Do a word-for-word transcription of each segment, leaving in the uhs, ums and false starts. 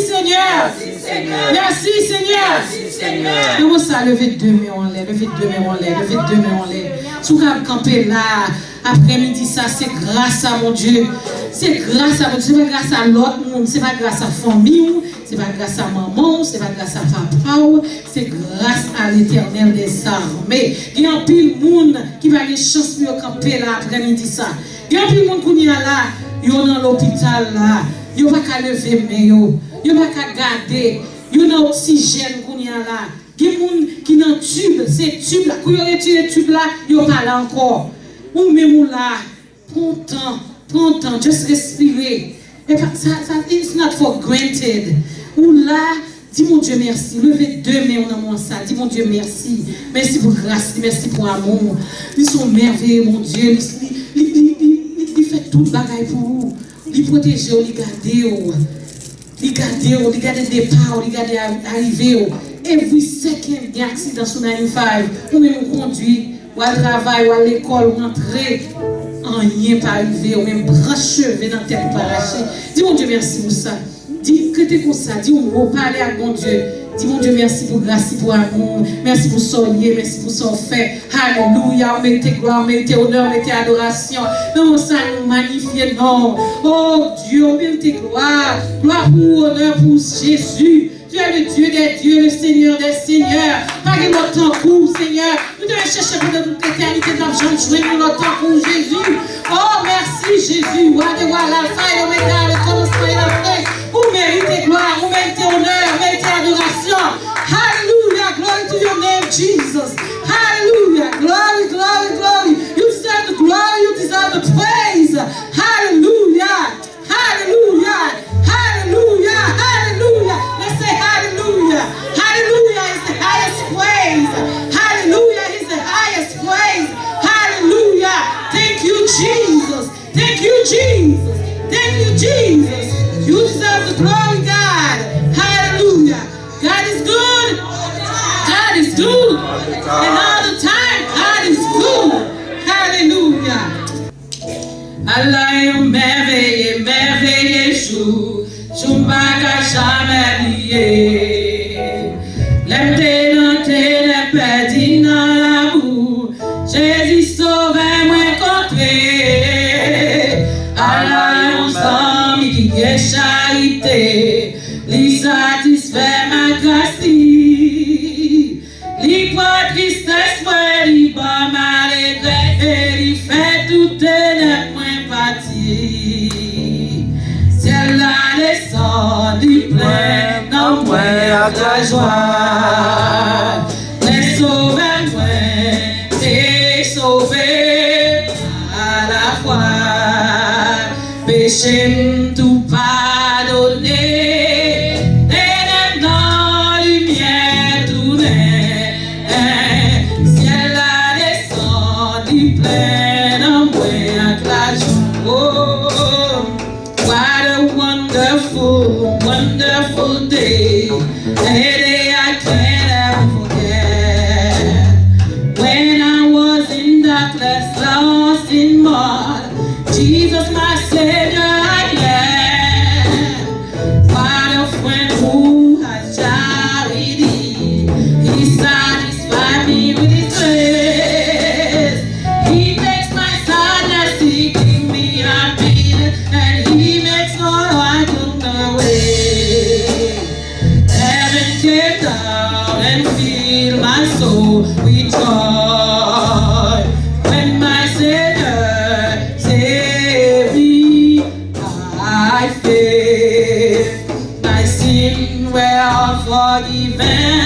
Senyè. Mèsi, Senyè. Mèsi, Senyè. Leve de men w anlè, leve de men w anlè, leve de men w anlè. Si w ka kanpe la, aprèmidi sa, se gras a Bondye. Se gras a Bondye, se pa gras a lòt moun, se pa gras a fanmi w, se pa gras a manman w, se pa gras a papa w, se gras a Letènèl dèzame. Gen anpil moun ki pa gen chans pou yo kanpe la aprèmidi sa. Gen anpil moun kounye a la, yo nan lopital la, yo pa ka leve men yo, yo pa ka gade, yo nan oksijèn kounye a la. Gen moun ki nan tib, se tib la, kou yo retire tib la, yo pa la ankò. Ou menm ou la, pran tan, pran tan, just respire. E pa, sa, sa, it's not for granted. Ou la, di Bondye mèsi, leve de men w nan moman sa, di Bondye mèsi. Mèsi pou gras li, mèsi pou amou w. Li se yon mèveye Bondye, li, li, li fè tout bagay pou ou. Li pwoteje w, li gade w. Li gade w, li gade depa w, li gade a- arive w. Every second gen aksidan sou ninety-five. Ou menm ou kondwi, w al travay, w al lekòl, w rantre. Anyen pa rive, ou menm branch cheve nan tèt ou pa rache. Di Bondye mèsi pou sa. Di, rete konsa, di yon mo, pale ak Bondye. Di Bondye mèsi pou gras li, pou amou, mèsi pou sa w ye, mèsi pou sa w fè. Alelouya, ou merite glwa, ou merite onè, ou merite adorasyon. Nan non sa, nou manyifye non w. Oh Dieu, ou merite glwa. Glwa pou ou, onè pou Jezi. Tu es le Dieu des dieux, le Seigneur des seigneurs. Pa gen lòt tankou w, Senyè. Nou te chèche pandan tout letènite, n ap janm jwenn yon lòt tankou w, Jezi. Oh, mèsi, Jezi, wa de wa, Lalfa e Omega, le kòmansman e lafen. Ou merite glwa, ou merite onè, ou merite adorasyon. Hallelujah, glory to your name, Jesus. Hallelujah, glory, glory, glory. You deserve the glory, you deserve the praise. Hallelujah. Hallelujah! Hallelujah! Hallelujah! Let's say hallelujah! Hallelujah is the highest praise. Hallelujah is the highest praise. Hallelujah! Thank you, Jesus. Thank you, Jesus. Thank you, Jesus. You deserve the glory, God. Hallelujah. God is good. God is good. And all the time, God is good. Hallelujah. Ala yon mèveye, mèveye jou, jou m pa ka jamè bliye. Lè m te nan tenèb pèdi nan labou, Jezi Sovè mwen kontre. Ala yon zanmi ki gen charite, li satisfè m ak gras li. Li pran tristès mwen, li ban m alegrès, e li fè tout tenèb mwen pati. Syèl la desann, li plen nanm mwen ak lajwa. Lè Sovè mwen te sove pa lafwa. Peche m tou padone, tenèb nan limyè tounen. Syèl la desann, li plen nan mwen ak lajwa. Oh, what a wonderful, wonderful day. A day I can never forget. When I was in darkness, lost in mud, Jesus, my Savior, I am. What a friend who has charity. He satisfied me with his grace. He takes my sadness, he gives me happiness, and he makes all I turn away. Heaven came down and filled my soul with joy when my Savior saved me by faith. My sins were all forgiven.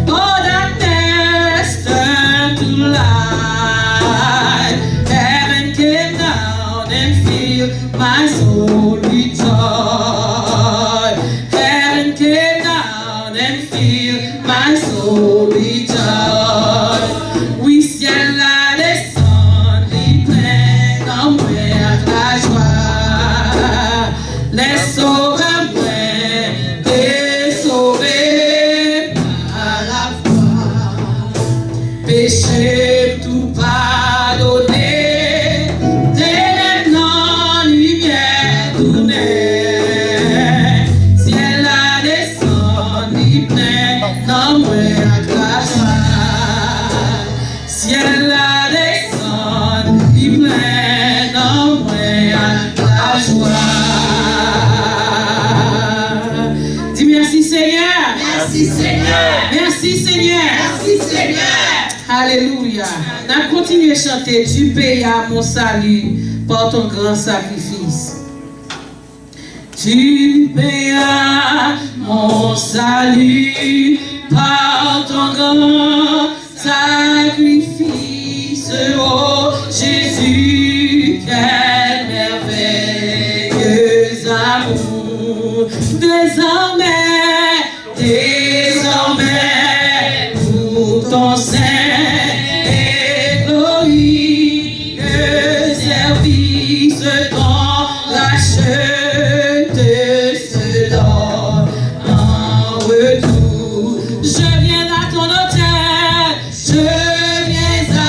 All darkness turned to light. Heaven came down and filled my soul with joy. Heaven came down and filled my soul with joy. Wi, syèl la desann, li plen kò mwen ak lajwa. Lè Sovè mwen te sove pa lafwa. Peche m tou padone, tenèb nan limyè tounen. Syèl Merci Seigneur. Merci Seigneur. Merci Seigneur. Alelouya. N ap kontinye chante: Tu payas mon salut par ton grand sacrifice. Tu payas mon salut par ton grand sacrifice, ô Jésus, quel merveilleux amour. Désormais, désormais, pour ton saint et glorieux service, ton racheté se donne en retour. Je viens à ton autel, je viens à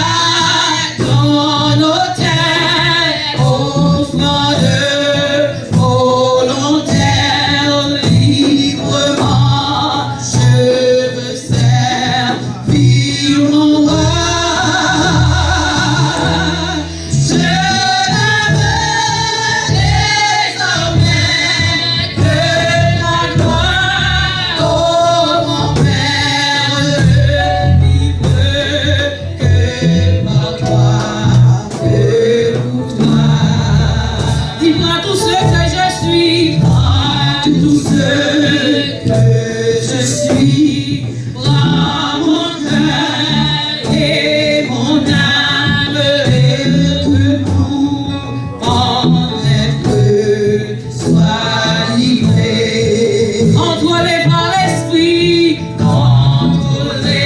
ton autel, offrande volontaire, librement, je veux servir mon roi. Je ne veux désormais que la gloire, ô mon Père, ne vivre que par toi, que pour toi. Dis: prends tout ce que je suis, prends tout ce que je suis, prends mon cœur et mon âme, et que pour en être soit livré. Contrôlé par l'Esprit, contrôlé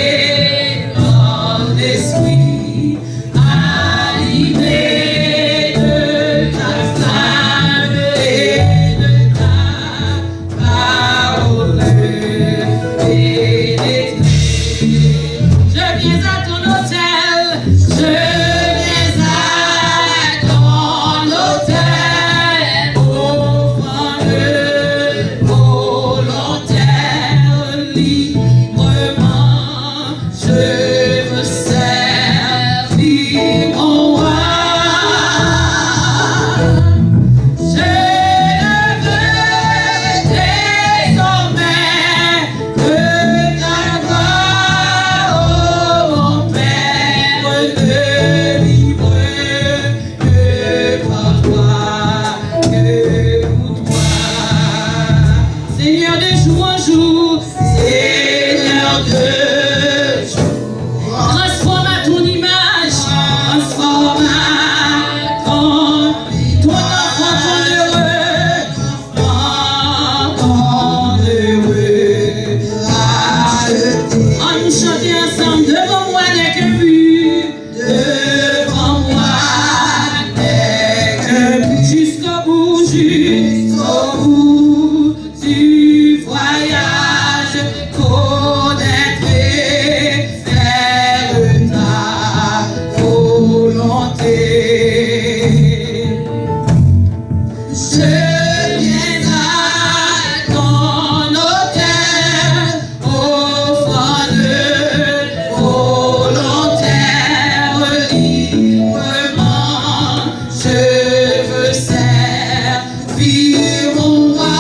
par l'Esprit, animé de ta flamme et de ta parole pénétrée. Je viens à ton autel, je viens à ton autel, offrande volontaire, librement, je veux servir mon roi. Je ne veux désormais que ta gloire, ô mon Père, ne vivre que par toi, que pour toi. Seigneur, de jour en jour, Seigneur, de jour, transforme à ton image, transforme à ton, ton enfant, ton heureux, ton enfant, ton heureux, racheté. Ann nou chante ansanm: Devant moi n'est qu'un but, devant moi n'est qu'un but, jusqu'au bout, jusqu'au bout du voyage, connaître et faire ta volonté. Je viens à ton autel, offrande volontaire, librement, je veux servir mon roi.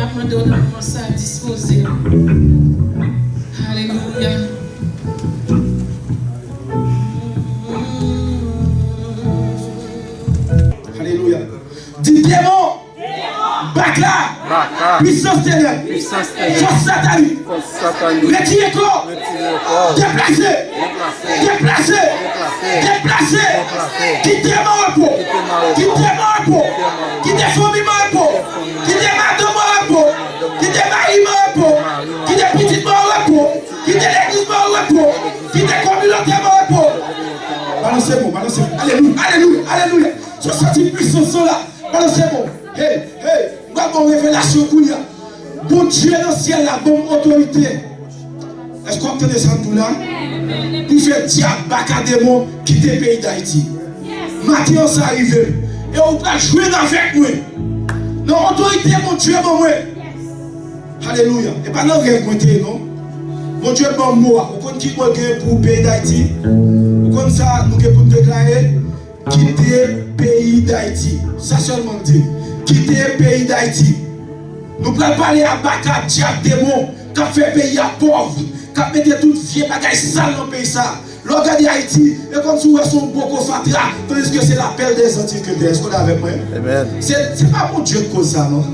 Ap mande w nan moman sa a dispoze w. Alelouya. Alelouya. Di demon, baka, pwisans tenèb, fòs satanik, retire kò, deplase, deplase, deplase, kite m an repo, kite m an repo, kite fanmi m an repo, kite madanm mwen an repo, kite mari m an repo, kite pitit mwen an repo, kite legliz mwen an repo, kite kominote mwen an repo. Balanse mwen, balanse mwen. Alelouya, alelouya, alelouya. Si w santi pwisans lan la, balanse mwen. Hey, hey, m pral ba w revelasyon kounye a. Bondye nan syèl la ban m otorite. Èske w ap tande sa m di w la? Pou fè dyab, baka, demon kite peyi Dayiti. Maten an sa rive m. E ou pral jwenn avèk mwen nan otorite Bondye ban mwen. Alelouya. E pa nan rèv mwen te ye non. Bondye ban m mo a. Ou konn ki mo l gen pou peyi Dayiti? Ou konn sa nou gen pou n deklare? Kite peyi Dayiti. Sa sèlman m di. Kite peyi Dayiti. Nou pral pale a baka, dyab, demon k ap fè peyi a pòv, k ap mete tout vye bagay sal nan peyi sa. Lè w gade Ayiti, e kòmsi w wè se yon boko fatra, tandiske se la perle des Antilles ke l te. Èske w la avèk mwen? Se, se pa Bondye k koz sa non.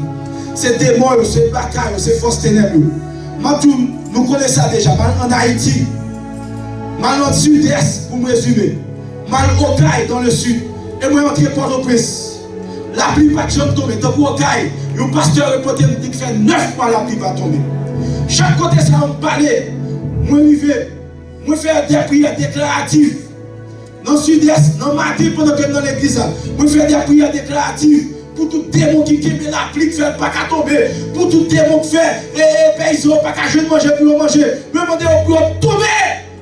Se demon yo, se baka yo, se fòs tenèb yo. M ap di w, nou konnen sa deja. M al ann Ayiti. M al nan Sidès, pou m rezime. M al Okay, dans le sud. E mwen antre Pòtoprens. Lapli pa t janm tonbe. Tankou Okay, yon pastè repòte m, di k fè nèf mwa lapli pa tonbe. Chak kote sa yo m pale, mwen rive, mwen fè de priyè deklaratif. Nan Sidès, nan maten, pandan ke m nan legliz la, mwen fè de priyè deklaratif pou tout demon ki kenbe lapli k fè l pa ka tonbe, pou tout demon k fè, e, e, peyizan yo pa ka jwenn manje pou yo manje. Mwen mande yo pou yo tonbe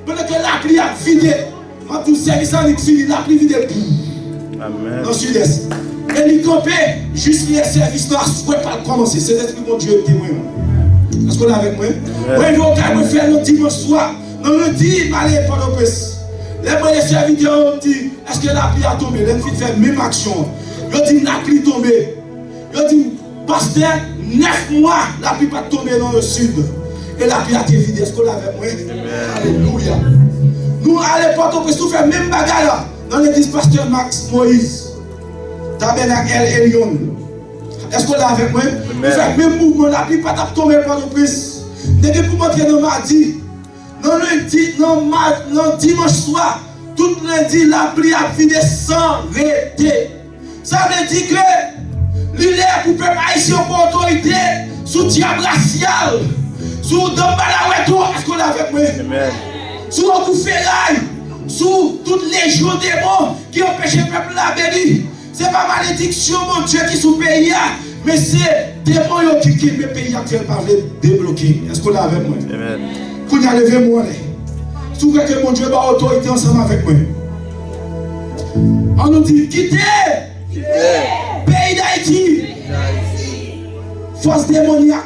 pandan ke lapli ap vide. M ap di w, sèvis la annik fini, lapli vide. Nan Sidès. E li kanpe jis lè sèvis nan aswè pral kòmanse. Sentespri Bondye temwen mwen. Èske w la avèk mwen? Mwen rive Okay, mwen fè l nan dimanch swa. Nan lendi, m ale Pòtoprens. Lè m rele sèvitè yo, m di, èske lapli a tonbe? Lè m fin fè menm aksyon an, yo di m lapli tonbe. Yo di m, pastè, nèf mwa lapli pa t tonbe nan le sud. E lapli a te vide. Èske w la avèk mwen? Alelouya. Nou ale Pòtoprens, nou fè menm bagay la nan legliz pastè Max Moïse, Tabènak El Elyon. Èske w la avèk mwen? Nou fè menm mouvman, lapli pa t ap tonbe Pòtoprens. M te gen pou m antre nan madi. Nan lendi, nan ma-, nan dimanch swa, tout lendi, lapli ap vide san rete. Sa vle di ke li lè pou pèp ayisyen pran otorite sou dyab rasyal, sou danbalawèto, èske w la avèk mwen? Sou ogou feray, sou tout lejyon demon ki anpeche pèp la beni. Se pa malediksyon Bondye ki sou peyi a, men se demon yo ki kenbe peyi a k fè l pa vle debloke. Èske w la avèk mwen? Kounye a, leve men w anlè. Si w kwè ke Bondye ba w otorite ansanm avèk mwen, ann nou di, kite peyi Dayiti. Fòs demonyak.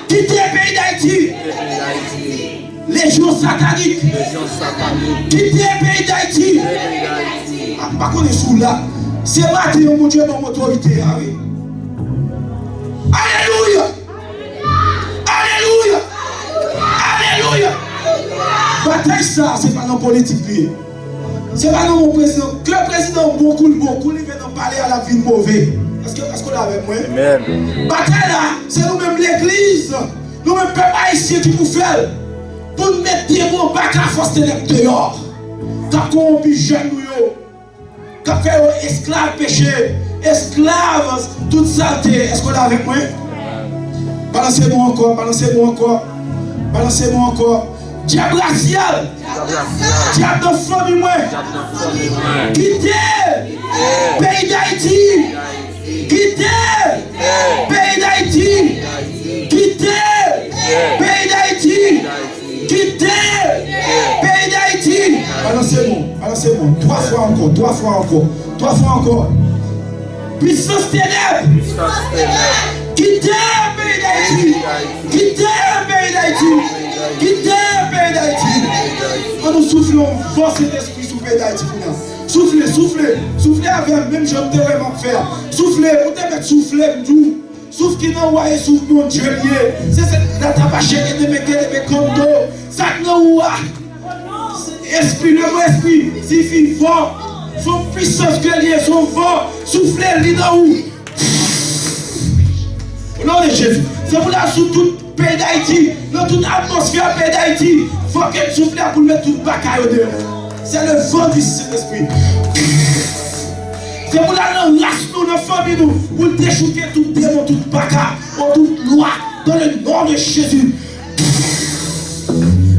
Kite peyi Dayiti. Lejyon satanik. Kite peyi Dayiti. M pa konnen si w la. Se maten an Bondye ban m otorite a, wi. Alelouya! Alelouya! Alelouya! Batay sa a, se pa nan politik li ye. Se pa nan yon prezidan. Ke prezidan bon kou l bon, kou l rive nan palè a, l ap vin move. Èske, èske w la avèk mwen? Batay la, se nou menm legliz, nou menm pèp ayisyen ki pou fè l. Pou n met demon baka, fòs tenèb deyò. K ap kowonpi jèn nou yo. K ap fè yo esklav peche, esklav tout salte. Èske w la avèk mwen? Balanse mwen ankò, balanse mwen ankò, balanse mwen ankò. Dyab rasyal, dyab nan fanmi mwen, kite peyi Dayiti, kite peyi Dayiti, kite peyi Dayiti. Kite peyi Dayiti. Balanse mwen, balanse mwen. Twa fwa ankò, twa fwa ankò, twa fwa ankò. Pwisans tenèb. Kite peyi Dayiti. Kite peyi Dayiti. Kite peyi Dayiti. Ann nou soufle yon fòs Sentespri sou peyi Dayiti kounye a. Soufle, soufle, soufle avè m, menm jan m te wè m ap fè a. Soufle, ou te mèt soufle, m di w. Souf ki nan ou a, e souf Bondye l ye. Se, se, la ta pa cheke de meke de me kondo. Sa k nan ou a. Espri, le mo espri siyifi van. Se yon pisans ke l ye, se yon van. Soufle li nan ou. O non de Jezi. Se pou l al sou tout peyi Dayiti, nan tout atmosfè peyi Dayiti. Fòk l soufle pou l met tout baka yo deyò. C'est le vent du Saint-Esprit. Se pou l al nan ras nou, nan fanmi nou, pou l dechouke tout demon, tout baka, o tout lwa, dans le nom de Jésus.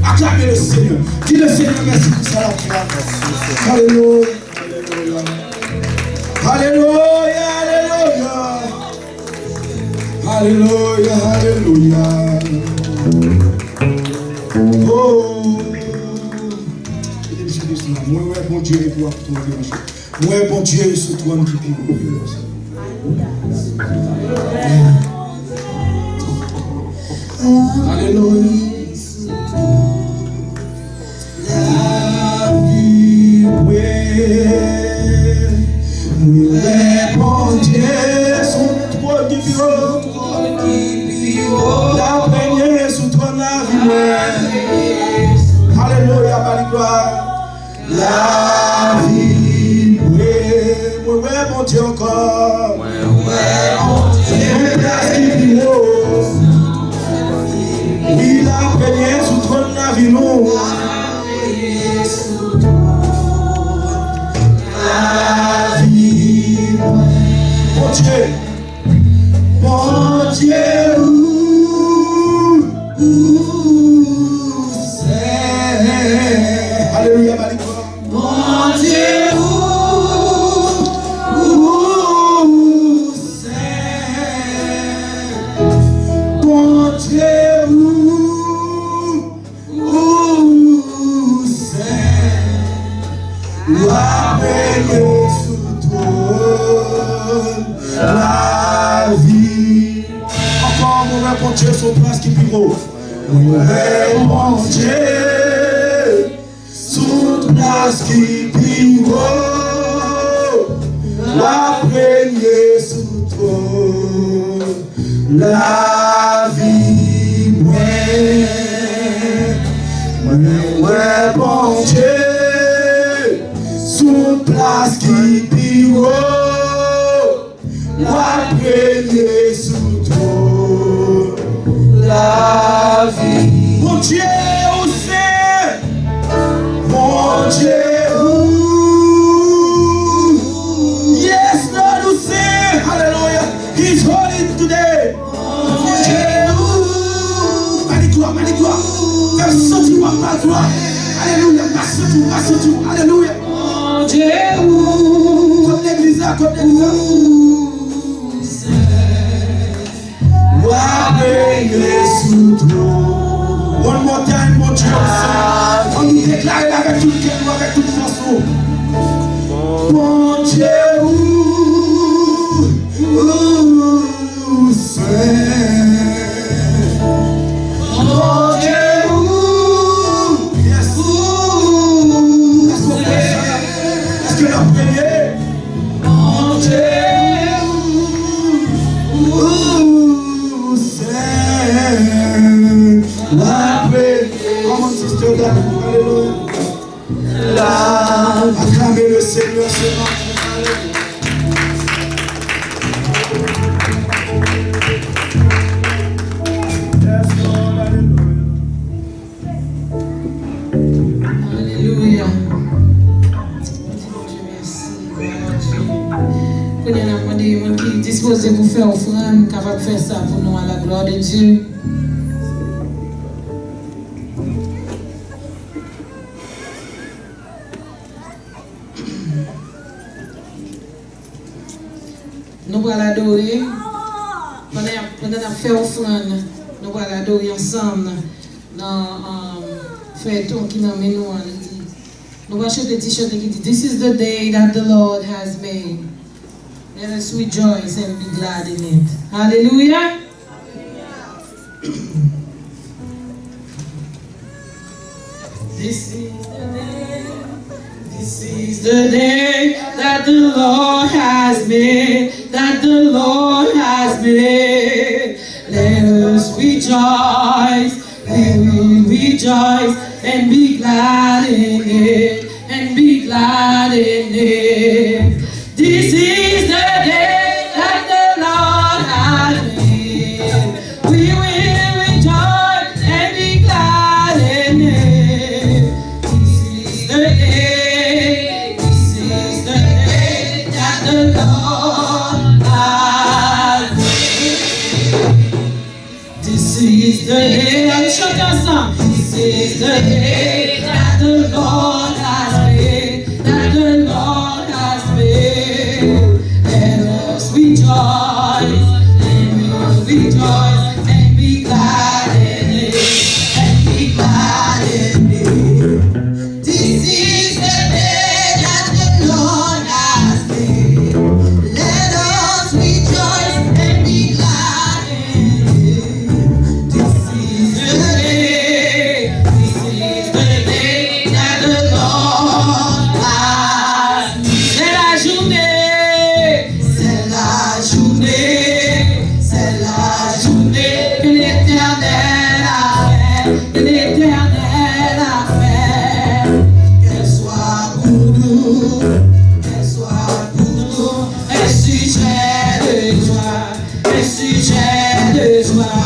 Acclamez le Seigneur. Dis le Seigneur merci pour sa la prière. Alléluia. Alléluia, alléluia. Alléluia, alléluia. Oh. Mwen wè Bondye epi w ap twonpe, monchè. Mwen wè Bondye sou twòn ki pi wo. Alelouya. Lavi mwen, mwen wè Bondye sou twòn ki pi wo. L ap renye sou twòn lavi mwen. Alelouya, ba li glwa. Lavi mwen, mwen wè Bondye ankò. Mwen wè Bondye. Yon plas ki pi wo. Li la premye sou twòn lavi nou. Lavi mwen. Bondye. Bondye, ou, ou sè. Alelouya, ba li glwa. Bondye, ou, ou sè. Bondye, ou, ou sè, w ap renye sou twòn lavi. Ankò, mwen wè Bondye sou plas ki pi wo. Mwen wè Bondye sou plas ki pi wo. W ap renye sou twòn lavi mwen. Mwen wè Bondye sou plas ki pi wo. W ap renye sou twòn lavi. Bondye, ou sen. Bondye, ou. Yes, Lord, ou sen. Alelouya. He's holy today. Bondye, ou. Ba li glwa, ba li glwa. Fè m santi w ap ba l glwa. Alelouya. M pa santi w, m pa santi w. Alelouya. Bondye, ou. Kot legliz la, kot legliz la. W ap renye sou twòn. One more time, Bondye, ou sen. Ann nou deklare l avèk tout kè nou, avèk tout fòs nou. Bondye, ou, ou sen. Bondye, ou, yes, ou sen. Èske w kwè sa? Èske n ap premye? Bondye, ou, ou sen, w ap premye. Come on, sister, alelouya. Aklame le Seigneur ce matin. Alelouya. Yes, Lord, alelouya. Alelouya. Di Bondye mèsi. Glwa a Dye. Kounye a n ap mande moun ki dispoze pou fè ofrann kapab fè sa pou nou, à la gloire de Dieu. Nou pral adore. Pandan y ap, pandan n ap fè ofrann, nou pral adore ansanm nan, um, feyton ki nan men nou an. Li di, nou pral chante ti chante ki di, "This is the day that the Lord has made. Let us rejoice and be glad in it." Alelouya! This is the day, this is the day that the Lord has made, that the Lord has made. Rejoice and be glad in it, and be glad in it. This is the day that the Lord has made. We will rejoice and be glad in it. This is the day, this is the day that the Lord has made. This is the day, ann chante ansanm. This is the day that the Lord has made, that the Lord has made. Let us rejoice, and we will rejoice, and be glad in it, and be glad in it. This is the day that the Lord has made. Let us rejoice and be glad in it. This is the day, this is the day that the Lord has made. C'est la journée, c'est la journée, c'est la journée que l'Éternel a fait, que l'Éternel a fait. Qu'elle soit pour nous, qu'elle soit pour nous un sujet de joie, un sujet de joie.